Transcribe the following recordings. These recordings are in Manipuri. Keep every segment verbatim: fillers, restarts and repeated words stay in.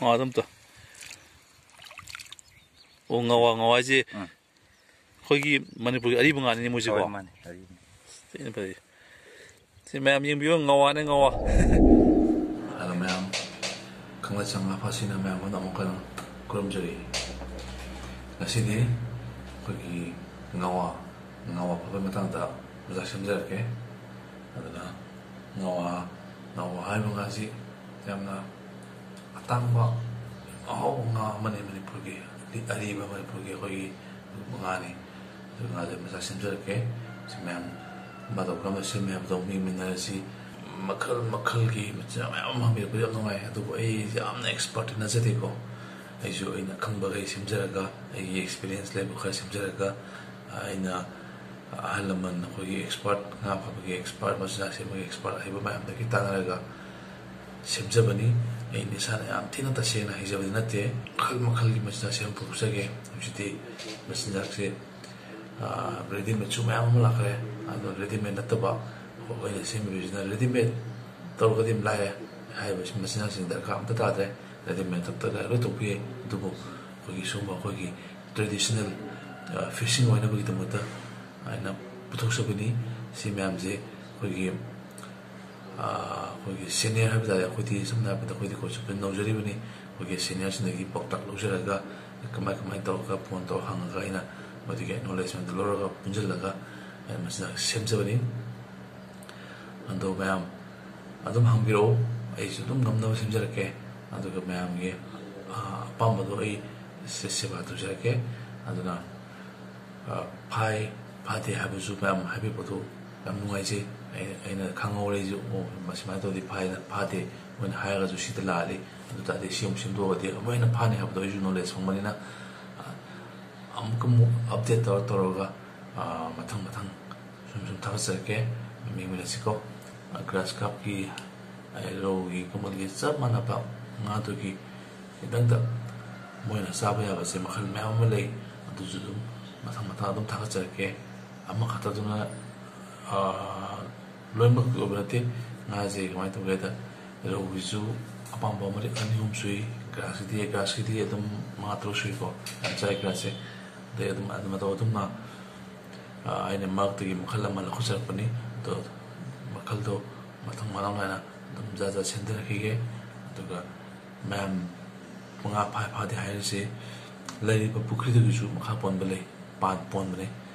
ꯑꯥ, ꯑꯗꯨꯝ ꯇꯧ꯫ ꯑꯣ, ꯉꯋꯥ, ꯉꯋꯥ ꯍꯥꯏꯁꯦ ꯑꯥ꯫ ꯑꯩꯈꯣꯏꯒꯤ ꯃꯅꯤꯄꯨꯔꯒꯤ ꯑꯔꯤꯕ ꯉꯥꯅꯤꯅꯦ ꯃꯣꯏꯁꯦꯀꯣ? ꯍꯣꯏ, ꯃꯥꯅꯦ, ꯑꯔꯤꯕꯅꯤ꯫ ꯊꯤꯅ ꯐꯩ꯫ ꯁꯤ ꯃꯌꯥꯝ ꯌꯦꯡꯕꯤꯌꯨ, ꯉꯋꯥꯅꯦ, ꯉꯋꯥ꯫ ꯍꯜꯂꯣ ꯃꯌꯥꯝ, ꯀꯪꯂꯩꯆꯥꯡ ꯉꯥ ꯐꯥꯁꯤꯅ ꯃꯌꯥꯝ ꯑꯃꯗ ꯑꯃꯨꯛ ꯍꯟꯅ ꯈꯨꯔꯨꯝꯖꯔꯤ꯫ ꯉꯁꯤꯗꯤ ꯑꯩꯈꯣꯏꯒꯤ ꯉꯋꯥ, ꯉꯋꯥ ꯐꯥꯕꯒꯤ ꯃꯇꯥꯡꯗ ꯃꯆꯥꯛ ꯁꯦꯝꯖꯔꯛꯀꯦ꯫ ꯑꯗꯨꯅ ꯉꯋꯥ, ꯉꯋꯥ ꯍꯥꯏꯕ ꯉꯥꯁꯤ ꯌꯥꯝꯅ ꯑꯇꯥꯡꯕ, ꯑꯍꯥꯎꯕ ꯉꯥ ꯑꯃꯅꯤ ꯃꯅꯤꯄꯨꯔꯒꯤ, ꯑꯔꯤꯕ ꯃꯅꯤꯄꯨꯔꯒꯤ ꯑꯩꯈꯣꯏꯒꯤ ꯉꯥꯅꯤ꯫ ꯑꯗꯨ ꯉꯥꯁꯦ ꯃꯆꯥ ꯁꯦꯝꯖꯔꯛꯀꯦ꯫ ꯁꯤ ꯃꯌꯥꯝ ꯃꯇꯧ ꯀꯔꯝꯅ ꯁꯦꯝꯃꯤ ꯍꯥꯏꯕꯗꯣ ꯑꯃꯨꯛ ꯌꯦꯡꯃꯤꯟꯅꯔꯁꯤ꯫ ꯃꯈꯜ ꯃꯈꯜꯒꯤ ꯃꯆꯤꯟꯖꯥꯛ ꯃꯌꯥꯝ ꯑꯃ ꯍꯪꯕꯤꯔꯛꯄꯁꯦ ꯌꯥꯝ ꯅꯨꯡꯉꯥꯏ꯫ ꯑꯗꯨꯕꯨ ꯑꯩꯁꯦ ꯌꯥꯝꯅ ꯑꯦꯛꯁꯄꯔꯠꯇꯤ ꯅꯠꯆꯗꯦꯀꯣ꯫ ꯑꯩꯁꯨ ꯑꯩꯅ ꯈꯪꯕꯈꯩ ꯁꯦꯝꯖꯔꯒ, ꯑꯩꯒꯤ ꯑꯦꯛꯁꯄꯤꯔꯤꯌꯦꯟꯁ ꯂꯩꯕ ꯈꯔ ꯁꯦꯝꯖꯔꯒ, ꯑꯩꯅ ꯑꯍꯜ ꯂꯃꯟ, ꯑꯩꯈꯣꯏꯒꯤ ꯑꯦꯛꯁꯄꯔꯠ, ꯉꯥ ꯐꯥꯕꯒꯤ ꯑꯦꯛꯁꯄꯔꯠ, ꯃꯆꯤꯟꯖꯥꯛ ꯁꯦꯝꯕꯒꯤ ꯑꯦꯛꯁꯄꯔꯠ, ꯑꯍꯩꯕ ꯃꯌꯥꯝꯗꯒꯤ ꯇꯥꯟꯅꯔꯒ ꯁꯦꯝꯖꯕꯅꯤ꯫ ꯑꯩꯅ ꯏꯁꯥꯅ ꯌꯥꯝ ꯊꯤꯅ ꯇꯁꯦꯡꯅ ꯍꯩꯖꯕꯗꯤ ꯅꯠꯇꯦ꯫ ꯃꯈꯜ ꯃꯈꯜꯒꯤ ꯃꯆꯤꯟꯖꯥꯛꯁꯦ ꯑꯃ ꯄꯨꯊꯣꯛꯆꯒꯦ꯫ ꯍꯧꯖꯤꯛꯇꯤ ꯃꯆꯤꯟꯖꯥꯛꯁꯦ, ꯑꯥ, ꯔꯦꯗꯤꯃꯦꯗꯁꯨ ꯃꯌꯥꯝ ꯑꯃ ꯂꯥꯛꯈ꯭ꯔꯦ꯫ ꯑꯗꯣ ꯔꯦꯗꯤꯃꯦꯗ ꯅꯠꯇꯕ ꯑꯩꯈꯣꯏꯅ ꯁꯦꯝꯃꯤꯕꯁꯤꯅ, ꯔꯦꯗꯤꯃꯦꯗ ꯇꯧꯔꯒꯗꯤ ꯑꯗꯨꯝ ꯂꯥꯏꯔꯦ꯫ ꯍꯥꯏꯔꯤꯕ ꯃꯆꯤꯟꯖꯥꯛꯁꯤꯡ ꯗꯔꯀꯥꯔ ꯑꯝꯇ ꯇꯥꯗ꯭ꯔꯦ꯫ ꯔꯦꯗꯤꯃꯦꯗ ꯇꯞ ꯇꯞ ꯂꯣꯏ ꯇꯧꯕ ꯌꯥꯏ꯫ ꯑꯗꯨꯕꯨ ꯑꯩꯈꯣꯏꯒꯤ ꯁꯨꯝꯕ ꯑꯩꯈꯣꯏꯒꯤ ꯇ꯭ꯔꯦꯗꯤꯁꯅꯦꯜ, ꯑ, ꯐꯤꯁꯤꯡ ꯑꯣꯏꯅꯕꯒꯤꯗꯃꯛꯇ ꯑꯩꯅ ꯄꯨꯊꯣꯛꯆꯕꯅꯤ꯫ ꯁꯤ ꯃꯌꯥꯝꯁꯦ ꯑꯩꯈꯣꯏꯒꯤ, ꯑ, ꯑꯩꯈꯣꯏꯒꯤ ꯁꯦꯅꯤꯌꯔ ꯍꯥꯏꯕ ꯇꯥꯔꯦ, ꯑꯩꯈꯣꯏꯗꯤ ꯁꯝꯅ ꯍꯥꯏꯔꯕꯗ ꯑꯩꯈꯣꯏꯗꯤ ꯀꯣꯔꯁ ꯄꯨꯟꯅ ꯅꯧꯖꯔꯤꯕꯅꯤ꯫ ꯑꯩꯈꯣꯏꯒꯤ ꯁꯦꯅꯤꯌꯔꯁꯤꯡꯗꯒꯤ ꯄꯥꯎꯇꯥꯛ ꯂꯧꯖꯔꯒ, ꯀꯃꯥꯏ ꯀꯃꯥꯏꯅ ꯇꯧꯔꯒ, ꯐꯣꯟ ꯇꯧꯔ ꯍꯪꯉꯒ, ꯑꯩꯅ ꯃꯗꯨꯒꯤ ꯅꯣꯂꯦꯖ ꯃꯌꯥꯝꯗꯨ ꯂꯧꯔꯒ ꯄꯨꯟꯁꯤꯜꯂꯒ ꯑꯩꯅ ꯃꯁꯤꯗ ꯁꯦꯝꯖꯕꯅꯤ꯫ ꯑꯗꯣ ꯃꯌꯥꯝ ꯑꯗꯨꯝ ꯍꯪꯕꯤꯔꯛꯎ, ꯑꯩꯁꯨ ꯑꯗꯨꯝ ꯉꯝꯅꯕ ꯁꯦꯝꯖꯔꯛꯀꯦ꯫ ꯑꯗꯨꯒ ꯃꯌꯥꯝꯒꯤ, ꯑ, ꯑꯄꯥꯝꯕꯗꯣ ꯑꯩ ꯁꯦ-, ꯁꯦꯕꯥ ꯇꯧꯖꯔꯛꯀꯦ꯫ ꯑꯗꯨꯅ, ꯑ, ꯐꯥꯏ ꯐꯥꯗꯦ ꯍꯥꯏꯕꯁꯨ ꯃꯌꯥꯝ ꯍꯥꯏꯕꯤꯕꯗꯨ ꯌꯥꯝ ꯅꯨꯡꯉꯥꯏꯖꯩ꯫ ꯑꯩ, ꯑꯩꯅ ꯈꯪꯍꯧꯔꯦ ꯑꯩꯁꯨ, ꯑꯣ, ꯃꯁꯨꯃꯥꯏꯅ ꯇꯧꯗꯤ ꯐꯥꯏꯅ ꯐꯥꯗꯦ, ꯃꯣꯏꯅ ꯍꯥꯏꯔꯒꯁꯨ ꯁꯤꯗ ꯂꯥꯛꯑꯗꯤ, ꯑꯗꯨ ꯇꯥꯔꯗꯤ ꯁꯤ ꯑꯃꯨꯛ ꯁꯦꯝꯗꯣꯛꯑꯒꯗꯤ ꯑꯃꯨꯛ ꯍꯦꯟꯅ ꯐꯥꯅꯤ ꯍꯥꯏꯕꯗꯣ ꯑꯩꯁꯨ ꯅꯣꯂꯦꯖ ꯐꯪꯕꯅꯤꯅ, ꯑ, ꯑꯃꯨꯛꯀ ꯑꯃꯨꯛ ꯑꯞꯗꯦꯠ ꯇꯧꯔ ꯇꯧꯔꯒ, ꯑ, ꯃꯊꯪ ꯃꯊꯪ ꯁꯨꯝ ꯁꯨꯝ ꯊꯥꯒꯠꯆꯔꯛꯀꯦ꯫ ꯌꯦꯡꯃꯤꯟꯅꯁꯤꯀꯣ꯫ ꯒ꯭ꯔꯥꯁ ꯀꯥꯞꯀꯤ, ꯑ, ꯔꯧꯒꯤ, ꯀꯃꯜꯒꯤ ꯆꯞ ꯃꯥꯟꯅꯕ ꯉꯥꯗꯨꯒꯤ ꯈꯤꯇꯪꯗ ꯃꯣꯏꯅ ꯆꯥꯕ ꯌꯥꯕꯁꯦ ꯃꯈꯜ ꯃꯌꯥꯝ ꯑꯃ ꯂꯩ꯫ ꯑꯗꯨꯁꯨ ꯑꯗꯨꯝ ꯃꯊꯪ ꯃꯊꯪ ꯑꯗꯨꯝ ꯊꯥꯒꯠꯆꯔꯛꯀꯦ꯫ ꯑꯃꯈꯛꯇꯗꯨꯅ, ꯑ, ꯂꯣꯏꯅꯃꯛꯀꯤ ꯑꯣꯏꯕ ꯅꯠꯇꯦ꯫ ꯉꯥꯁꯦ ꯀꯃꯥꯏꯅ ꯇꯧꯒꯦ ꯍꯥꯏꯗ, ꯔꯧꯒꯤꯁꯨ ꯑꯄꯥꯝꯕ ꯃꯔꯤ ꯑꯅꯤ ꯑꯍꯨꯝ ꯁꯨꯏ꯫ ꯒ꯭ꯔꯥꯁꯀꯤꯗꯤ ꯒ꯭ꯔꯥꯁꯀꯤꯗꯤ ꯑꯗꯨꯝ ꯃꯉꯥ ꯇꯔꯨꯛ ꯁꯨꯏꯀꯣ, ꯌꯥꯝ ꯆꯥꯏ ꯒ꯭ꯔꯥꯁꯁꯦ꯫ ꯑꯗꯩ ꯑꯗꯨꯝ ꯑꯗꯨ ꯃꯇꯧ ꯑꯗꯨꯝꯅ ꯑꯩꯅ ꯃꯔꯛꯇꯒꯤ ꯃꯈꯜ ꯑꯃ ꯂꯧꯈꯠꯆꯔꯛꯄꯅꯤ꯫ ꯑꯗꯣ ꯃꯈꯜꯗꯣ ꯃꯊꯪ ꯃꯅꯥꯎ ꯅꯥꯏꯅ ꯑꯗꯨꯝ ꯖꯥꯠ ꯖꯥꯠ ꯁꯦꯝꯖꯔꯛꯈꯤꯒꯦ꯫ ꯑꯗꯨꯒ ꯃꯌꯥꯝ ꯉꯥ ꯐꯥ ꯐꯥꯗꯦ ꯍꯥꯏꯔꯤꯁꯤ ꯂꯩꯔꯤꯕ ꯄꯨꯈ꯭ꯔꯤꯗꯨꯒꯤꯁꯨ ꯃꯈꯥ ꯄꯣꯟꯕ ꯂꯩ, ꯄꯥꯟ ꯄꯣꯟꯕꯅꯤ꯫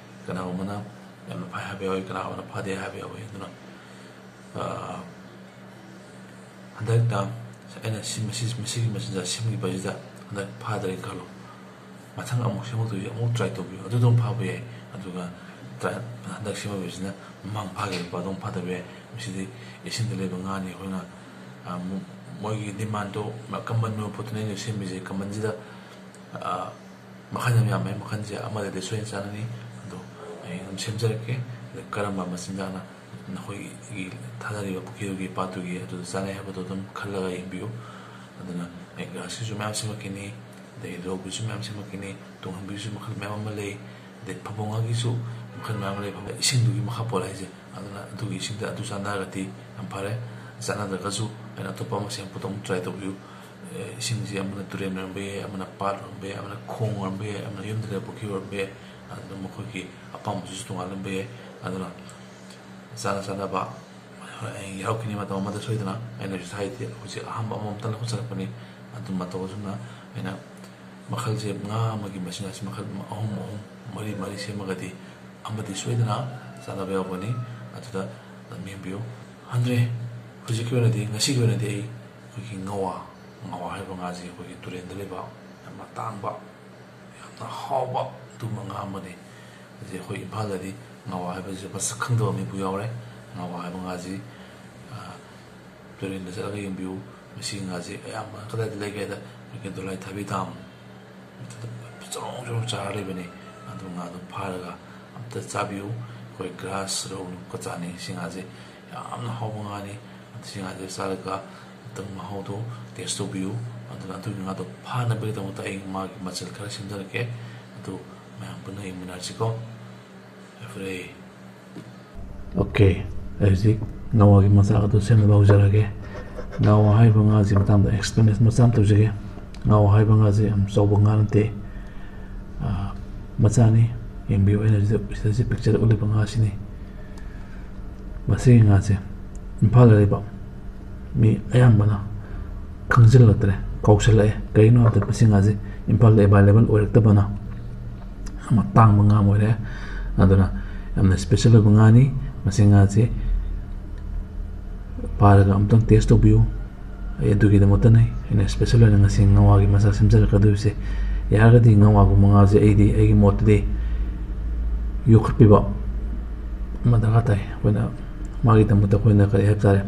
ꯀꯅꯥꯒꯨꯝꯕꯅ ꯌꯥꯝꯅ ꯐꯥꯏ ꯍꯥꯏꯕ ꯌꯥꯎꯏ, ꯀꯅꯥꯒꯨꯝꯕꯅ ꯐꯥꯗꯦ ꯍꯥꯏꯕ ꯌꯥꯎꯏ꯫ ꯑꯗꯨꯅ ꯍꯟꯗꯛꯇ ꯑꯩꯅ ꯁꯤ ꯃꯁꯤ ꯃꯁꯤꯒꯤ ꯃꯆꯤꯟꯖꯥꯛ ꯁꯦꯝꯈꯤꯕꯁꯤꯗ ꯍꯟꯗꯛ ꯐꯥꯗ꯭ꯔꯦ ꯈꯜꯂꯣ, ꯃꯊꯪ ꯑꯃꯨꯛ ꯁꯦꯝꯃꯛꯇꯣꯏꯁꯦ ꯑꯃꯨꯛ ꯇ꯭ꯔꯥꯏ ꯇꯧꯕꯤꯌꯨ, ꯑꯗꯨ ꯑꯗꯨꯝ ꯐꯥꯕ ꯌꯥꯏ꯫ ꯑꯗꯨꯒ ꯇ꯭ꯔꯥꯏ ꯍꯟꯗꯛ ꯁꯦꯝꯃꯛꯄꯁꯤꯅ ꯃꯃꯥꯡ ꯐꯥꯈꯤꯕ ꯑꯗꯨꯝ ꯐꯥꯗꯕ ꯌꯥꯏ꯫ ꯃꯁꯤꯗꯤ ꯏꯁꯤꯡꯗ ꯂꯩꯕ ꯉꯥꯅꯤ꯫ ꯑꯩꯈꯣꯏꯅ ꯃꯣꯏꯒꯤ ꯗꯤꯃꯥꯟꯗꯣ ꯀꯃꯟ ꯑꯣꯏꯕ ꯄꯣꯠꯇꯨꯅ ꯑꯩꯅ ꯁꯦꯝꯃꯤꯁꯦ꯫ ꯀꯃꯟꯁꯤꯗ ꯃꯈꯜ ꯌꯥꯝ ꯌꯥꯝꯃꯦ꯫ ꯃꯈꯜꯁꯦ ꯑꯃꯗꯗꯤ ꯁꯣꯏꯅ ꯆꯥꯅꯅꯤ꯫ ꯑꯗꯣ ꯑꯩ ꯑꯗꯨꯝ ꯁꯦꯝꯖꯔꯛꯀꯦ꯫ ꯑꯗ ꯀꯔꯝꯕ ꯃꯆꯤꯟꯖꯥꯛꯅ ꯅꯈꯣꯏꯒꯤ ꯊꯥꯗꯔꯤꯕ ꯄꯨꯈ꯭ꯔꯤꯗꯨꯒꯤ ꯄꯥꯠꯇꯨꯒꯤ ꯑꯗꯨꯗ ꯆꯥꯅꯩ ꯍꯥꯏꯕꯗꯣ ꯑꯗꯨꯝ ꯈꯜꯂꯒ ꯌꯦꯡꯕꯤꯌꯨ꯫ ꯑꯗꯨꯅ ꯑꯩ ꯒ꯭ꯔꯥꯁꯀꯤꯁꯨ ꯃꯌꯥꯝ ꯁꯦꯝꯃꯛꯈꯤꯅꯤ, ꯑꯗꯩ ꯔꯧꯒꯤꯁꯨ ꯃꯌꯥꯝ ꯁꯦꯝꯃꯛꯈꯤꯅꯤ, ꯇꯨꯡꯍꯟꯕꯤꯒꯤꯁꯨ ꯃꯈꯜ ꯃꯌꯥꯝ ꯑꯃ ꯂꯩ, ꯑꯗꯩ ꯐꯥꯕꯧ ꯉꯥꯒꯤꯁꯨ ꯃꯈꯜ ꯃꯌꯥꯝ ꯑꯃ ꯂꯩ꯫ ꯏꯁꯤꯡꯗꯨꯒꯤ ꯃꯈꯥ ꯄꯣꯜꯂꯦ ꯍꯥꯏꯁꯦ꯫ ꯑꯗꯨꯅ ꯑꯗꯨꯒꯤ ꯏꯁꯤꯡꯗ ꯑꯗꯨ ꯆꯥꯟꯅꯔꯒꯗꯤ ꯌꯥꯝ ꯐꯔꯦ꯫ ꯆꯥꯟꯅꯗ꯭ꯔꯒꯁꯨ ꯑꯩꯅ ꯑꯇꯣꯞꯄ ꯑꯃ ꯁꯦꯝ ꯄꯨꯊꯣꯛ try ꯇꯧꯕꯤꯌꯨ꯫ ꯏꯁꯤꯡꯁꯤ ꯑꯃꯅ ꯇꯨꯔꯦꯜ ꯑꯣꯏꯔꯝꯕ ꯌꯥꯏ, ꯑꯃꯅ ꯄꯥꯠ ꯑꯣꯏꯔꯝꯕ ꯌꯥꯏ, ꯑꯃꯅ ꯈꯣꯡ ꯑꯣꯏꯔꯝꯕ ꯌꯥꯏ, ꯑꯃꯅ ꯌꯨꯝꯗ ꯂꯩꯕ ꯄꯨꯈ꯭ꯔꯤ ꯑꯣꯏꯔꯝꯕ ꯌꯥꯏ꯫ ꯑꯗꯨꯅ ꯃꯈꯣꯏꯒꯤ ꯑꯄꯥꯝꯕꯁꯤꯁꯨ ꯇꯣꯉꯥꯟꯂꯝꯕ ꯌꯥꯏ꯫ ꯑꯗꯨꯅ ꯆꯥꯅ ꯆꯥꯅꯕ ꯍꯌꯦꯡ ꯌꯥꯎꯔꯛꯈꯤꯅꯤ ꯃꯇꯝ ꯑꯃꯗ ꯁꯣꯏꯗꯅ꯫ ꯑꯩꯅ ꯍꯧꯖꯤꯛ ꯍꯥꯏꯗꯤ ꯍꯧꯖꯤꯛ ꯑꯍꯥꯟꯕ ꯑꯃꯃꯝꯇ ꯂꯧꯈꯠꯆꯔꯛꯄꯅꯤ꯫ ꯑꯗꯨ ꯃꯇꯧ ꯑꯁꯨꯝꯅ ꯑꯩꯅ ꯃꯈꯜꯁꯦ ꯉꯥ ꯑꯃꯒꯤ ꯃꯆꯤꯟꯖꯥꯛꯁꯦ ꯃꯈꯜ ꯑꯍꯨꯝ ꯑꯍꯨꯝ ꯃꯔꯤ ꯃꯔꯤ ꯁꯦꯝꯃꯒꯗꯤ ꯑꯃꯗꯤ ꯁꯣꯏꯗꯅ ꯆꯥꯅꯕ ꯌꯥꯎꯒꯅꯤ꯫ ꯑꯗꯨꯗ ꯑꯗꯨꯝ ꯌꯦꯡꯕꯤꯌꯨ꯫ ꯍꯟꯗ꯭ꯔꯦ, ꯍꯧꯖꯤꯛꯀꯤ ꯑꯣꯏꯅꯗꯤ, ꯉꯁꯤꯒꯤ ꯑꯣꯏꯅꯗꯤ ꯑꯩ ꯑꯩꯈꯣꯏꯒꯤ ꯉꯋꯥ, ꯉꯋꯥ ꯍꯥꯏꯕ ꯉꯥꯁꯤ ꯑꯩꯈꯣꯏꯒꯤ ꯇꯨꯔꯦꯜꯗ ꯂꯩꯕ ꯌꯥꯝꯅ ꯇꯥꯡꯕ, ꯌꯥꯝꯅ ꯍꯥꯎꯕ ꯑꯗꯨꯒꯨꯝꯕ ꯉꯥ ꯑꯃꯅꯤ꯫ ꯍꯧꯖꯤꯛ ꯑꯩꯈꯣꯏ ꯏꯝꯐꯥꯜꯗꯗꯤ ꯉꯋꯥ ꯍꯥꯏꯕꯁꯤ ꯃꯁꯛ ꯈꯪꯗꯕ ꯃꯤꯕꯨ ꯌꯥꯎꯔꯦ꯫ ꯉꯋꯥ ꯍꯥꯏꯕ ꯉꯥꯁꯤ ꯇꯨꯔꯦꯜꯗ ꯆꯠꯂꯒ ꯌꯦꯡꯕꯤꯌꯨ꯫ ꯃꯁꯤꯒꯤ ꯉꯥꯁꯤ ꯑꯌꯥꯝꯕ ꯀꯗꯥꯏꯗ ꯂꯩꯒꯦ ꯍꯥꯏꯗ ꯑꯩꯈꯣꯏꯒꯤ ꯗꯣꯂꯥꯏ ꯊꯥꯕꯤ ꯗꯥꯝ ꯆꯔꯣꯡ ꯆꯔꯣꯡ ꯆꯥꯔ ꯂꯩꯕꯅꯤ꯫ ꯑꯗꯨ ꯉꯥꯗꯣ ꯐꯥꯔꯒ ꯑꯝꯇ ꯆꯥꯕꯤꯌꯨ꯫ ꯑꯩꯈꯣꯏ ꯒ꯭ꯔꯥꯁ ꯔꯧ ꯀꯆꯥꯅꯤ꯫ ꯁꯤ ꯉꯥꯁꯦ ꯌꯥꯝꯅ ꯍꯥꯎꯕ ꯉꯥꯅꯤ꯫ ꯑꯗꯨ ꯁꯤ ꯉꯥꯁꯦ ꯆꯥꯔꯒ ꯑꯝꯇꯪ ꯃꯍꯥꯎꯗꯣ taste ꯇꯧꯕꯤꯌꯨ꯫ ꯑꯗꯨꯅ ꯑꯗꯨꯒꯤ ꯉꯥꯗꯣ ꯐꯥꯅꯕꯒꯤꯗꯃꯛꯇ ꯑꯩ ꯃꯥꯒꯤ ꯃꯆꯜ ꯈꯔ ꯁꯦꯝꯖꯔꯛꯀꯦ꯫ ꯑꯗꯨ ꯃꯌꯥꯝ ꯄꯨꯟꯅ ꯌꯦꯡꯃꯤꯟꯅꯔꯁꯤꯀꯣ꯫ ꯐꯔꯦ꯫ Okay, ꯑꯩ ꯍꯧꯖꯤꯛ ꯉꯋꯥꯒꯤ ꯃꯆꯥꯛ ꯑꯗꯨ ꯁꯦꯝꯅꯕ ꯍꯧꯖꯔꯒꯦ꯫ ꯉꯥꯋꯥ ꯍꯥꯏꯔꯤꯕ ꯉꯥꯁꯤ ꯃꯇꯥꯡꯗ explanation ꯃꯆꯥ ꯑꯃ ꯇꯧꯖꯒꯦ꯫ ꯉꯥꯋꯥ ꯍꯥꯏꯕ ꯉꯥꯁꯤ ꯌꯥꯝ ꯆꯥꯎꯕ ꯉꯥ ꯅꯠꯇꯦ, ꯑ, ꯃꯆꯥꯅꯤ꯫ ꯌꯦꯡꯕꯤꯌꯨ, ꯑꯩꯅ ꯁꯤꯗ, ꯁꯤꯗ ꯁꯤ picture ꯎꯠꯂꯤꯕ ꯉꯥꯁꯤꯅꯤ꯫ ꯃꯁꯤꯒꯤ ꯉꯥꯁꯦ ꯏꯝꯐꯥꯜꯗ ꯂꯩꯕ ꯃꯤ ꯑꯌꯥꯝꯕꯅ ꯈꯪꯖꯤꯜꯂꯛꯇ꯭ꯔꯦ, ꯀꯥꯎꯁꯜꯂꯛꯑꯦ꯫ ꯀꯩꯒꯤꯅꯣ ꯍꯥꯏꯕꯗ ꯃꯁꯤ ꯉꯥꯁꯦ ꯏꯝꯐꯥꯜꯗ available ꯑꯣꯏꯔꯛꯇꯕꯅ ꯌꯥꯝꯅ ꯇꯥꯡꯕ ꯉꯥ ꯑꯃ ꯑꯣꯏꯔꯦ꯫ ꯑꯗꯨꯅ ꯌꯥꯝꯅ special ꯑꯣꯏꯕ ꯉꯥꯅꯤ꯫ ꯃꯁꯤ ꯉꯥꯁꯦ ꯐꯥꯔꯒ ꯑꯃꯨꯛꯇꯪ taste ꯇꯧꯕꯤꯌꯨ꯫ ꯑꯩ ꯑꯗꯨꯒꯤꯗꯃꯛꯇꯅꯤ ꯑꯩꯅ special ꯑꯣꯏꯅ ꯉꯁꯤ ꯉꯥꯋꯥꯒꯤ ꯃꯆꯥꯛ ꯁꯦꯝꯖꯔꯛꯀꯗꯣꯏꯕꯁꯦ꯫ ꯌꯥꯔꯒꯗꯤ ꯉꯥꯋꯥꯒꯨꯝꯕ ꯉꯥꯁꯦ ꯑꯩꯗꯤ ꯑꯩꯒꯤ ꯃꯣꯠꯇꯗꯤ ꯌꯣꯛꯈꯠꯄꯤꯕ ꯑꯃ ꯗꯔꯀꯥꯔ ꯇꯥꯏ꯫ ꯑꯩꯈꯣꯏꯅ ꯃꯥꯒꯤꯗꯃꯛꯇ ꯑꯩꯈꯣꯏꯅ ꯀꯔꯤ ꯍꯥꯏꯕ ꯇꯥꯔꯦ,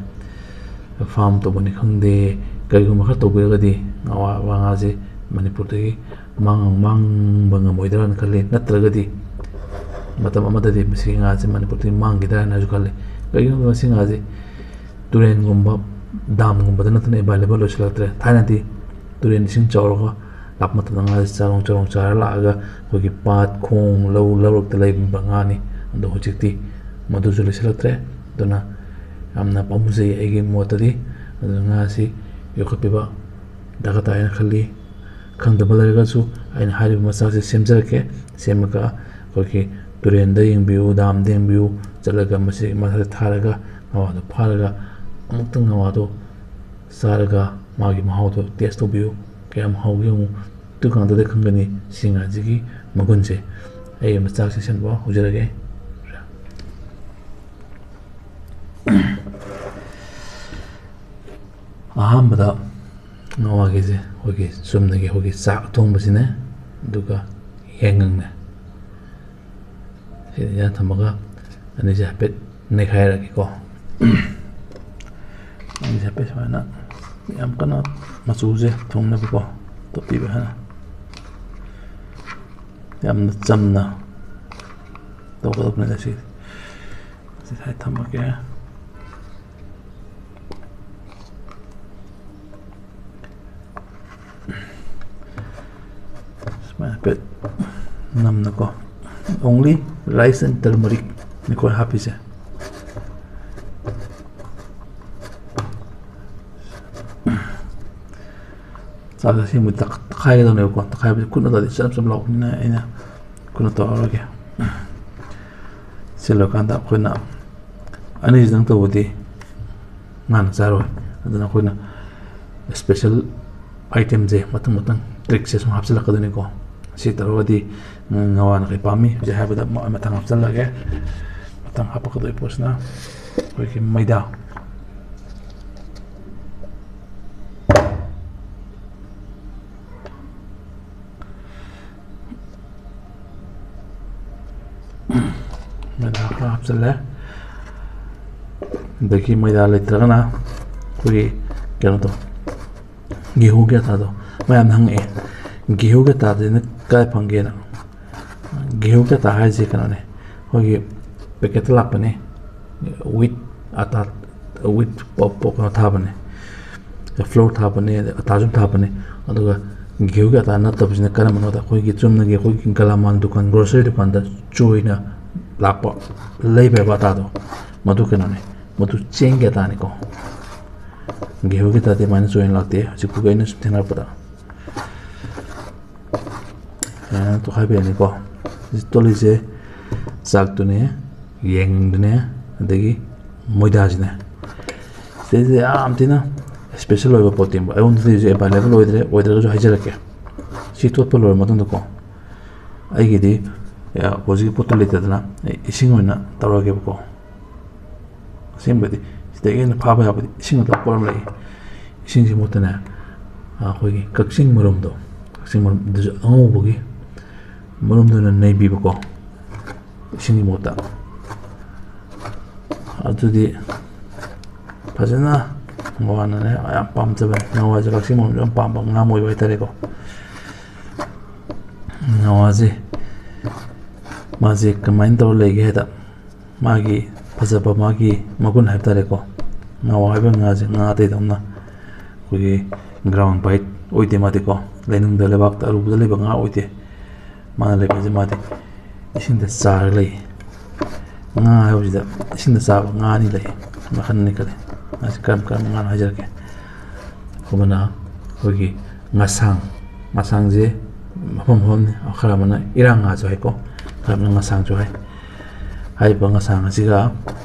farm ꯇꯧꯕꯅꯤ ꯈꯪꯗꯦ, ꯀꯔꯤꯒꯨꯝꯕ ꯈꯔ ꯇꯧꯕꯤꯔꯒꯗꯤ ꯉꯥꯋꯥ ꯉꯥꯁꯦ ꯃꯅꯤꯄꯨꯔꯗꯒꯤ ꯃꯥꯡ-, ꯃꯥꯡꯕ ꯉꯝꯃꯣꯏꯗ꯭ꯔꯥꯅ ꯈꯜꯂꯤ꯫ ꯅꯠꯇ꯭ꯔꯒꯗꯤ ꯃꯇꯝ ꯑꯃꯗꯗꯤ ꯃꯁꯤꯒꯤ ꯉꯥꯁꯦ ꯃꯅꯤꯄꯨꯔꯗꯒꯤ ꯃꯥꯡꯈꯤꯗ꯭ꯔꯥꯅꯁꯨ ꯈꯜꯂꯤ꯫ ꯀꯩꯒꯤꯅꯣꯗ ꯃꯁꯤ ꯉꯥꯁꯦ ꯇꯨꯔꯦꯟꯒꯨꯝꯕ, dam ꯒꯨꯝꯕꯗ ꯅꯠꯇꯅ available ꯑꯣꯏꯁꯤꯜꯂꯛꯇ꯭ꯔꯦ꯫ ꯊꯥꯏꯅꯗꯤ ꯇꯨꯔꯦꯟ ꯏꯁꯤꯡ ꯆꯥꯎꯔꯒ ꯂꯥꯛꯄ ꯃꯇꯝꯗ ꯉꯥꯁꯦ ꯆꯔꯣꯡ ꯆꯔꯣꯡ ꯆꯥꯏꯔ ꯂꯥꯛꯑꯒ ꯑꯩꯈꯣꯏꯒꯤ ꯄꯥꯠ, ꯈꯣꯡ, ꯂꯧ, ꯂꯧꯔꯛꯇ ꯂꯩꯕ ꯉꯥꯅꯤ꯫ ꯑꯗꯣ ꯍꯧꯖꯤꯛꯇꯤ ꯃꯗꯨꯁꯨ ꯂꯩꯁꯤꯜꯂꯛꯇ꯭ꯔꯦ꯫ ꯑꯗꯨꯅ ꯌꯥꯝꯅ ꯄꯥꯝꯖꯩ ꯑꯩꯒꯤ ꯃꯣꯠꯇꯗꯤ꯫ ꯑꯗꯨꯅ ꯉꯥꯁꯤ ꯌꯣꯛꯈꯠꯄꯤꯕ ꯗꯔꯀꯥꯔ ꯇꯥꯏ ꯍꯥꯏꯅ ꯈꯜꯂꯤ꯫ ꯈꯪꯗꯕ ꯂꯩꯔꯒꯁꯨ ꯑꯩꯅ ꯍꯥꯏꯔꯤꯕ ꯃꯆꯥꯛꯁꯦ ꯁꯦꯝꯖꯔꯛꯀꯦ꯫ ꯁꯦꯝꯃꯒ ꯑꯩꯈꯣꯏꯒꯤ ꯇꯨꯔꯦꯟꯗ ꯌꯦꯡꯕꯤꯌꯨ, dam ꯗ ꯌꯦꯡꯕꯤꯌꯨ, ꯆꯠꯂꯒ ꯃꯁꯤ ꯃꯆꯥꯛꯁꯦ ꯊꯥꯔꯒ ꯉꯥꯗꯣ ꯐꯥꯔꯒ ꯑꯃꯨꯛꯇꯪ ꯉꯥꯗꯣ ꯆꯥꯔꯒ ꯃꯥꯒꯤ ꯃꯍꯥꯎꯗꯣ taste ꯇꯧꯕꯤꯌꯨ꯫ ꯀꯌꯥꯝ ꯍꯥꯎꯒꯦ ꯌꯦꯡꯉꯨ꯫ ꯑꯗꯨꯀꯥꯟꯗꯗꯤ ꯈꯪꯒꯅꯤ ꯁꯤ ꯉꯥꯁꯤꯒꯤ ꯃꯒꯨꯟꯁꯦ꯫ ꯑꯩ ꯃꯆꯥꯛꯁꯦ ꯁꯦꯝꯕ ꯍꯧꯖꯔꯒꯦ꯫ ꯑꯍꯥꯟꯕꯗ ꯉꯥꯋꯥꯒꯤꯁꯦ ꯑꯩꯈꯣꯏꯒꯤ ꯆꯨꯝꯅꯒꯤ ꯑꯩꯈꯣꯏꯒꯤ ꯆꯥꯛ ꯑꯊꯣꯡꯕꯁꯤꯅꯦ, ꯑꯗꯨꯒ ꯌꯥꯏꯉꯪꯅꯦ꯫ ꯁꯤꯗ ꯊꯝꯃꯒ ꯑꯅꯤꯁꯦ ꯍꯥꯏꯐꯦꯠ ꯅꯩꯈꯥꯏꯔꯒꯦꯀꯣ꯫ ꯑꯅꯤꯁꯦ ꯍꯥꯏꯐꯦꯠ ꯁꯨꯃꯥꯏꯅ ꯌꯥꯝ ꯀꯟꯅ ꯃꯆꯨꯁꯦ ꯊꯨꯡꯅꯕꯀꯣ ꯇꯣꯠꯄꯤꯕ ꯍꯥꯏꯅ ꯌꯥꯝꯅ ꯆꯝꯅ ꯇꯧꯒꯗꯕꯅꯤꯅ ꯁꯤ, ꯁꯤ ꯁ꯭ꯋꯥꯏ ꯊꯝꯃꯒꯦ꯫ ꯁꯨꯃꯥꯏꯅ ꯍꯥꯏꯐꯦꯠ ꯅꯝꯅꯀꯣ꯫ Only rice and turmeric ꯅꯤꯀꯣ ꯍꯥꯞꯄꯤꯁꯦ꯫ ꯇꯥꯗ ꯁꯦꯝꯕꯗꯤ ꯇꯛ-, ꯇꯛꯈꯥꯏꯒꯗꯧꯅꯦꯕꯀꯣ꯫ ꯇꯛꯈꯥꯏꯕꯗꯤ ꯈꯨꯠꯅ ꯇꯧꯔꯗꯤ ꯆꯅꯞ ꯆꯅꯞ ꯂꯥꯎꯕꯅꯤꯅ ꯑꯩꯅ ꯈꯨꯠꯅ ꯇꯧꯔꯔꯣꯏꯒꯦ꯫ ꯁꯤ ꯂꯣꯏꯔꯀꯥꯟꯗ ꯑꯩꯈꯣꯏꯅ ꯑꯅꯤꯁꯤꯗꯪ ꯇꯧꯕꯗꯤ ꯉꯥꯅ ꯆꯥꯔꯣꯏ꯫ ꯑꯗꯨꯅ ꯑꯩꯈꯣꯏꯅ special itemꯁꯦ ꯃꯊꯪ ꯃꯊꯪ trickꯁꯦ ꯁꯨꯝ ꯍꯥꯞꯆꯤꯜꯂꯛꯀꯗꯣꯏꯅꯤꯀꯣ꯫ ꯁꯤ ꯇꯧꯔꯒꯗꯤ ꯉꯋꯥꯅ ꯀꯩ ꯄꯥꯝꯃꯤ ꯍꯧꯖꯤꯛ ꯍꯥꯏꯕꯗ ꯃ-, ꯃꯊꯪ ꯍꯥꯞꯆꯤꯜꯂꯒꯦ꯫ ꯃꯊꯪ ꯍꯥꯞꯄꯛꯀꯗꯣꯏ ꯄꯣꯠꯁꯤꯅ ꯑꯩꯈꯣꯏꯒꯤ ꯃꯩꯗꯥ꯫ ꯃꯩꯗꯥ ꯈꯔ ꯍꯥꯞꯆꯤꯜꯂꯦ꯫ ꯑꯗꯒꯤ ꯃꯩꯗꯥ ꯂꯩꯇ꯭ꯔꯒꯅ ꯑꯩꯈꯣꯏꯒꯤ ꯀꯩꯅꯣꯗꯣ, ꯒꯦꯍꯨꯒꯤ ꯑꯇꯥꯗꯣ꯫ ꯃꯌꯥꯝꯅ ꯍꯪꯉꯛꯑꯦ, "ꯒꯦꯍꯨꯒꯤ ꯑꯇꯥꯗꯨꯅ ꯀꯗꯥꯏ ꯐꯪꯒꯦꯅ?" ꯒꯦꯍꯨꯒꯤ ꯑꯇꯥ ꯍꯥꯏꯁꯦ ꯀꯩꯅꯣꯅꯦ, ꯑꯩꯈꯣꯏꯒꯤ packetꯇ ꯂꯥꯛꯄꯅꯦ, wheat ꯑꯇꯥ, wheat ꯄ-, ꯄ-, ꯀꯩꯅꯣ ꯊꯥꯕꯅꯦ, flour ꯊꯥꯕꯅꯦ, ꯑꯗꯩ ꯑꯇꯥꯁꯨ ꯊꯥꯕꯅꯦ꯫ ꯑꯗꯨꯒ ꯒꯦꯍꯨꯒꯤ ꯑꯇꯥ ꯅꯠꯇꯕꯁꯤꯅ ꯀꯔꯝꯕꯅꯣꯗ, ꯑꯩꯈꯣꯏꯒꯤ ꯆꯨꯝꯅꯒꯤ ꯑꯩꯈꯣꯏꯒꯤ ꯒꯂꯥꯃꯥꯟ ꯗꯨꯀꯥꯟ, grocery ꯗꯨꯀꯥꯟꯗ ꯆꯣꯏꯅ ꯂꯥꯛꯄ, ꯂꯩꯕ ꯌꯥꯕ ꯑꯇꯥꯗꯣ, ꯃꯗꯨ ꯀꯩꯅꯣꯅꯦ, ꯃꯗꯨ ꯆꯦꯡꯒꯤ ꯑꯇꯥꯅꯤꯀꯣ꯫ ꯒꯦꯍꯨꯒꯤ ꯑꯇꯥꯗꯤ ꯑꯗꯨꯃꯥꯏꯅ ꯆꯣꯏꯅ ꯂꯥꯛꯇꯦ, ꯍꯧꯖꯤꯛ ꯐꯥꯎꯒꯤ ꯑꯩꯅ ꯁꯨꯝ ꯊꯦꯡꯅꯔꯛꯄꯗ꯫ ꯁꯨꯃꯥꯏꯅ ꯇꯣꯠꯈꯥꯏꯕꯤꯔꯅꯤꯀꯣ꯫ ꯍꯧꯖꯤꯛ ꯇꯣꯠꯂꯤꯁꯦ ꯆꯥꯛꯇꯨꯅꯦ, ꯌꯦꯡꯗꯨꯅꯦ, ꯑꯗꯒꯤ ꯃꯣꯏꯗꯥꯁꯤꯅꯦ꯫ ꯁꯤꯗꯩꯁꯤꯗ ꯌꯥꯝ ꯊꯤꯅ special ꯑꯣꯏꯕ ꯄꯣꯠꯇꯤ ꯑꯩꯉꯣꯟꯗꯗꯤ ꯍꯧꯖꯤꯛ available ꯑꯣꯏꯗ꯭ꯔꯦ, ꯑꯣꯏꯗ꯭ꯔꯒꯁꯨ ꯍꯥꯏꯖꯔꯛꯀꯦ꯫ ꯁꯤ ꯇꯣꯠꯄ ꯂꯣꯏꯔ ꯃꯇꯨꯡꯗꯀꯣ, ꯑꯩꯒꯤꯗꯤ, ꯑ, ꯍꯧꯖꯤꯛꯀꯤ ꯄꯣꯠꯇꯨ ꯂꯩꯇꯗꯅ ꯑꯩ ꯏꯁꯤꯡ ꯑꯣꯏꯅ ꯇꯧꯔꯒꯦꯕꯀꯣ꯫ ꯑꯁꯦꯡꯕꯗꯤ ꯁꯤꯗꯒꯤ ꯍꯦꯟꯅ ꯐꯥꯕ ꯌꯥꯕꯗꯤ ꯏꯁꯤꯡ ꯑꯇꯣꯞꯄ ꯑꯃ ꯂꯩ꯫ ꯏꯁꯤꯡꯁꯤ ꯃꯍꯨꯠꯇꯅꯦ, ꯑꯩꯈꯣꯏꯒꯤ ꯀꯛꯆꯤꯡ ꯃꯔꯨꯝꯗꯣ, ꯀꯛꯆꯤꯡ ꯃꯔꯨꯝꯗꯨꯁꯨ ꯑꯉꯧꯕꯒꯤ ꯃꯔꯨꯝꯗꯨꯅ ꯅꯩꯕꯤꯕꯀꯣ, ꯏꯁꯤꯡꯒꯤ ꯃꯍꯨꯠꯇ꯫ ꯑꯗꯨꯗꯤ ꯐꯖꯅ ꯉꯋꯥꯅꯅꯦ ꯌꯥꯝ ꯄꯥꯝꯖꯕꯅꯦ꯫ ꯉꯋꯥꯁꯦ ꯀꯛꯆꯤꯡ ꯃꯔꯨꯝꯁꯨ ꯌꯥꯝ ꯄꯥꯝꯕ ꯉꯥ ꯃꯣꯏꯕ ꯍꯥꯏꯇꯥꯔꯦꯀꯣ꯫ ꯉꯋꯥꯁꯦ ꯃꯥꯁꯦ ꯀꯃꯥꯏꯅ ꯇꯧꯔ ꯂꯩꯒꯦ ꯍꯥꯏꯗ, ꯃꯥꯒꯤ ꯐꯖꯕ, ꯃꯥꯒꯤ ꯃꯒꯨꯟ ꯍꯥꯏꯕ ꯇꯥꯔꯦꯀꯣ꯫ ꯉꯥꯋꯥ ꯍꯥꯏꯕ ꯉꯥꯁꯦ ꯉꯥ ꯑꯇꯩꯗꯧꯅ ꯑꯩꯈꯣꯏꯒꯤ ground bite ꯑꯣꯏꯗꯦ ꯃꯥꯗꯤꯀꯣ꯫ ꯂꯩꯅꯨꯡꯗ, ꯂꯩꯕꯥꯛꯇ ꯑꯔꯨꯕꯗ ꯂꯩꯕ ꯉꯥ ꯑꯣꯏꯗꯦ꯫ ꯃꯥꯅ ꯂꯩꯕꯁꯦ ꯃꯥꯗꯤ ꯏꯁꯤꯡꯗ ꯆꯥꯔꯒ ꯂꯩ꯫ ꯉꯥ ꯍꯥꯏꯕꯁꯤꯗ ꯏꯁꯤꯡꯗ ꯆꯥꯕ ꯉꯥ ꯑꯅꯤ ꯂꯩ, ꯃꯈꯜ ꯑꯅꯤ ꯈꯜꯂꯤ꯫ ꯃꯥꯁꯦ ꯀꯔꯝ ꯀꯔꯝꯕ ꯉꯥꯅꯣ ꯍꯥꯏꯖꯔꯛꯀꯦ꯫ ꯑꯃꯅ ꯑꯩꯈꯣꯏꯒꯤ ꯉꯁꯥꯡ, ꯉꯁꯥꯡꯁꯦ ꯃꯐꯝ ꯃꯐꯝꯅꯤ꯫ ꯈꯔ ꯑꯃꯅ ꯏꯔꯥꯡ ꯉꯥꯁꯨ ꯍꯥꯏꯀꯣ, ꯈꯔ ꯑꯃꯅ ꯉꯁꯥꯡꯁꯨ ꯍꯥꯏ꯫ ꯍꯥꯏꯔꯤꯕ ꯉꯁꯥꯡ ꯑꯁꯤꯒ